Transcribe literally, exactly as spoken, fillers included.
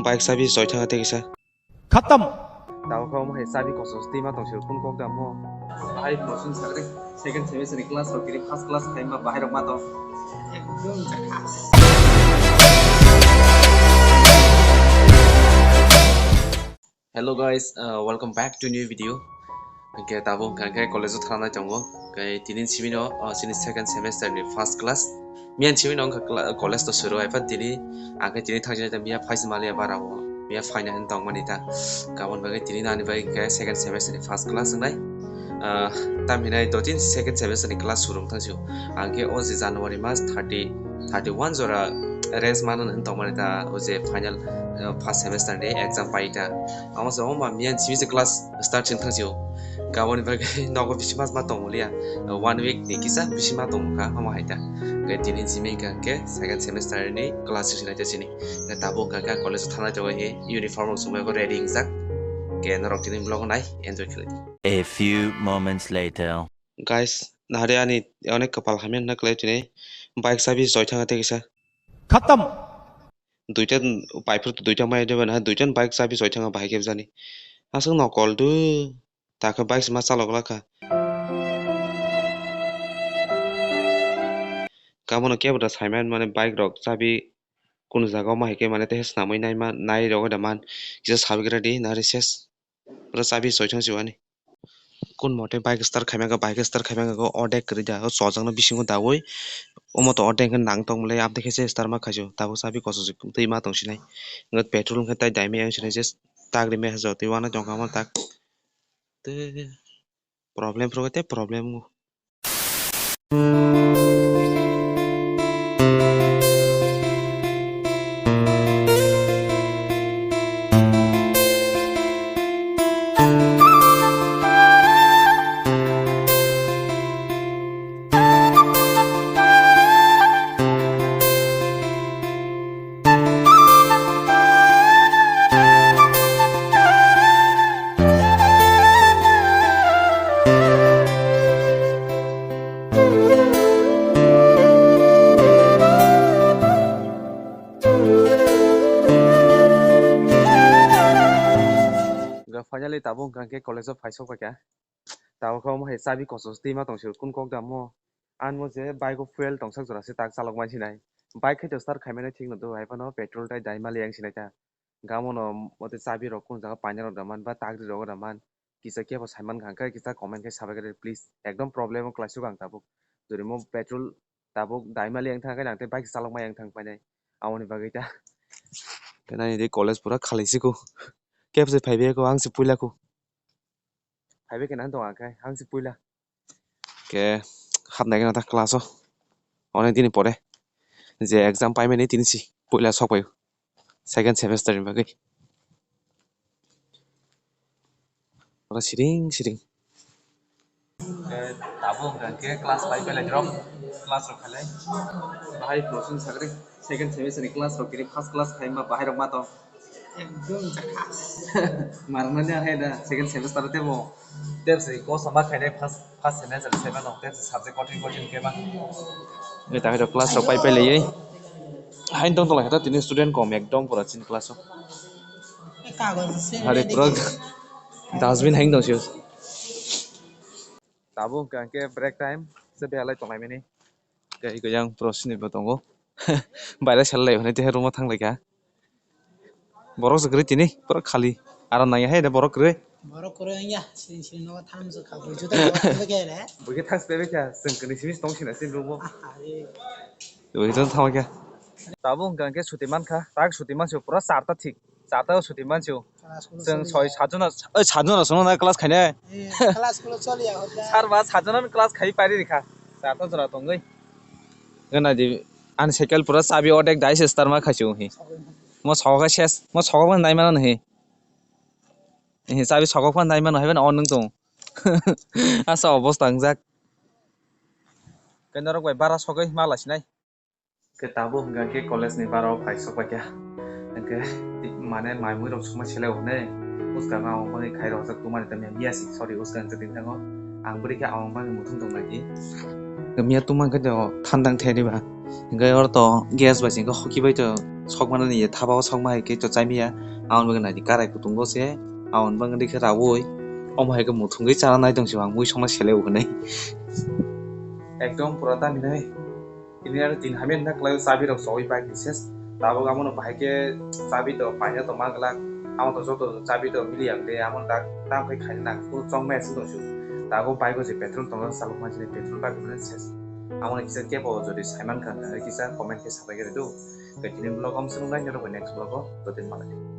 Bike sabi soi thanga tei kisa. Khatam. Tao kha omo hai sabi koso twi ma tong sio kun kok da mo. Bahai prosin sagri second semester ni class rok kiri first class khai ma bahai rok ma tong. Ekdom jakas. Hello guys, uh, welcome back to new video. Hingke tabuk hingka khe college o thana tongo. Hingke tini simi no, uh, chini second semester ni first class. Miyan simi no hingka cla-, college to suru hai pha tini, hingke tini thang jani miya phaisa maliya bara o. Miya phaina hin tong mani ta. Kabon bagwi tini nani bagwi hingke second semester ni first class wngnai. Ah, tam hinai do tin second semester ni class suru wng thang sio. Hingke o je January mas thirty, thirty one jora rest mano hin tong mani ta o je final, ah, first semester ni exam pai ta. Amo se omo miyan simi se class start chwng thang sio. Kaboni bagwi nogo bisi mas ma tong liya. One week ni kisa bisi ma tong kha omo hai ta. Hingke tini simi hingke second semester ni class sini ta sini. Hingke tabuk hingka khe college o thangna tongwi uniform rok chumui ready wngjak. Hingke norok tini vlog o nai enjoy khlai di. A few moments later. Guys, nahari ani onek kwpal hamya hwnna kwlai tini bike sabi soi thanga tei kisa. Khatam. Duita bike phuru duita mai de bana duita bike sabi soi thanga bahai khe jani. Aswk nokol du. Takhe bike se ma chalok lakha. Kamono kebo da saiman mane bike rok chabi kunu jaga o ma hai khe mane teisa swnamwi nai ma nai rogwi da man kisa sabigra di nari ses pura chabi soi thang si ani. Kun mote bike start khaimya khe bike start khaimya khe ordek kwrwi da o chojak no bisingo daui omo to ordek khe nang tong mole abde khe se start ma khaisio tabuk chabi koso twi ma tong sinai petrol khe tai daimya yang sinai je tak rimya jotwi uanai tong kha ma tak. Tei problem phuru tei problem o. Finally tabuk hwnkha khe college o phai sok paikha. Tabuk khe omo hai chabi koso twi ma tong sio kun kok da mo. Ang o je bike o fuel tong sak jora se tak chalok mai sinai. Bike khe to start khai mani thik no do hai phano petrol tai dai mali yang sinai ta. Gamo no mote chabi rok kun jaga paina rok da man ba tagri rok da man. Kisa kebo sai man kha khe kisa comment khe sabai khe please. Ekdom problem o kwlai suk ang tabuk. Jori mo petrol tabuk dai mali yang thang khe nang tei bike chalok mai yang thang painai. Aboni bagwi ta. Khe nai di college pura khali siko. Kebo se phai bai ko ang se puila ko. Phai bai khe nang tong ang khe ang se puila. Khe hapnai khe nata class o onek dini pore je exam paimani tini si puila sok pai second semester ni bagwi oro siring siring. Tabuk hwnkha khe class pai belai rok class rok khalai bahai prosin sagri second semester ni class rok kiri first class khai ma bahai rok ma tong. Ekdom jakas. Marmani hai da second semester te bo. Tebsi kosa ma khainai first, first semester seven o tebsi subject kothin kothin khe ma. Ni ta hai class rok pai pai lei. Hain tong tong lai kha tini student kom ekdom pura chin class o. E kagoj se. Hari pura dustbin hain tong sio. Tabuk hwnkha khe break time se belai tong lai mani. Khe yang prosini bo tongo. Baire sel lai hwnwi tei room o thang lai kha. Borok se kwrwi tini borok khali. Aram nangya hai de borok kwrwi. Borok kwrwi wngya sini sini nogo tham se kha bui juda nogo thang khe re. Bui khe thang se bebekha chwng kwrwi simi tong sina sini room o. Bui khe thang kha. Tabuk hwnkha khe suti mankha tak suti mansi pura charta thik. Charta o suti mansi. Class kulo chwng soi satjon, oi satjon rok swngo na class khainai. Eh, class kulo choliya hoda. Sir ba satjon class khai pari rikha. Charta jora tongwi. Gana di ani cycle pura chabi odek dai se starma khaichu hi. Mo sogo khe ses, mo sogo bo nai mano hi. Hi chabi sogo phan nai mano hi on nung tong. Asa obosta wngjak. Kendo rok bai bara sogwi mala sinai. Khe tabuk hwnkha khe college ni bara o phai sok paikha. Hwnkhe mane mai mui rok songma selai hwnwi bwskango ang boni khai rok jak tumani tamya miya si sorry bwskang se tini thango ang bwrwi khe ang bangni muthung tong nai di. Miya tungma khe to thandang thai riba. Hingke oro to gas bai se hingke hoki bai to sokmani ye thaba o sokma hai khe to chai miya. Aboni bagwi nai di karai kutung go se. Aboni bagwi dikhe rawui. Omo hai khe muthungwi chana nai tong se ang mui songna sele o hinwi. Ekdom pura dami nai. Tini aro tin hamya na klai chabi rok sogwi bike ni ses. Tabuk amo no bahai khe chabi to paina to ma glak. Amo to joto chabi to mili ya le amo tak tam khai khai na kunu chong me aswk tong su. Tabuk bike o je petrol tong salok ma jine petrol bike ni ses. Amo ni kisa kebo jodi saiman kha kisa comment khe sabai khe do. Khe tini vlog om sung nai nyorok next vlog o to tin malai.